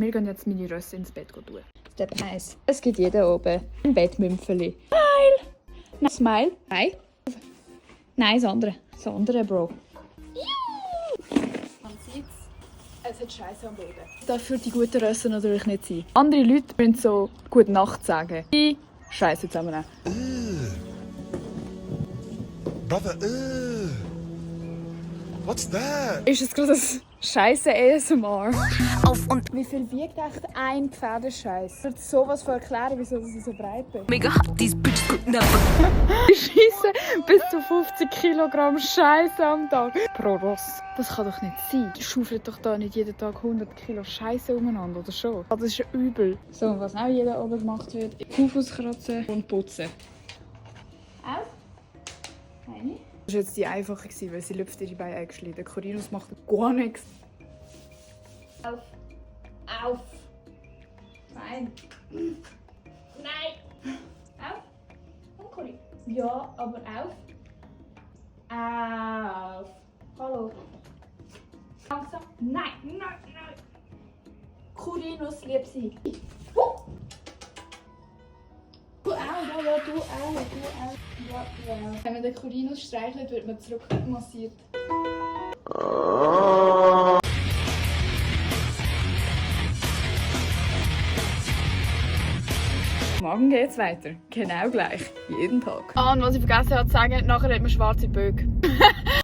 Wir gehen jetzt meine Rösse ins Bett tun. Step 1. Es gibt jeden oben ein Bettmümpfeli. Smile! Smile. Nein. Nein, das andere. Das andere, Bro. Man sieht es hat Scheiße am Boden. Das darf für die guten Rösse natürlich nicht sein. Andere Leute müssen so «Gute Nacht» sagen. Die Scheiße zusammennehmen. Brother, what's that? Ist es gerade ein Scheiße ASMR? Auf und wie viel wiegt echt ein Pferdescheiß? Ich würde sowas von erklären, wieso sie so breit ist. Mega hot, these bitches could never. Ich scheisse bis zu 50 Kilogramm Scheiße am Tag. Pro Ross. Das kann doch nicht sein. Die schaufeln doch da nicht jeden Tag 100 Kilo Scheiße umeinander, oder schon? Das ist ja übel. So, was auch jeden oben gemacht wird, Fuß kratzen und putzen. Auf. Eine. Das war jetzt die einfache, weil sie lüpft ihre Beine eingeschlagen. Der Corinus macht gar nichts. Auf. Auf. Nein. Nein. Auf. Komm, Corinus. Ja, aber auf. Auf. Hallo. Langsam. Nein, nein, nein. Corinus, lieb sie. Du auch, ja, du auch. Ja. Wenn man den Corinus streichelt, wird man zurückmassiert. Morgen geht's weiter. Genau gleich. Jeden Tag. Und was ich vergessen habe zu sagen, nachher hat man schwarze Böcke.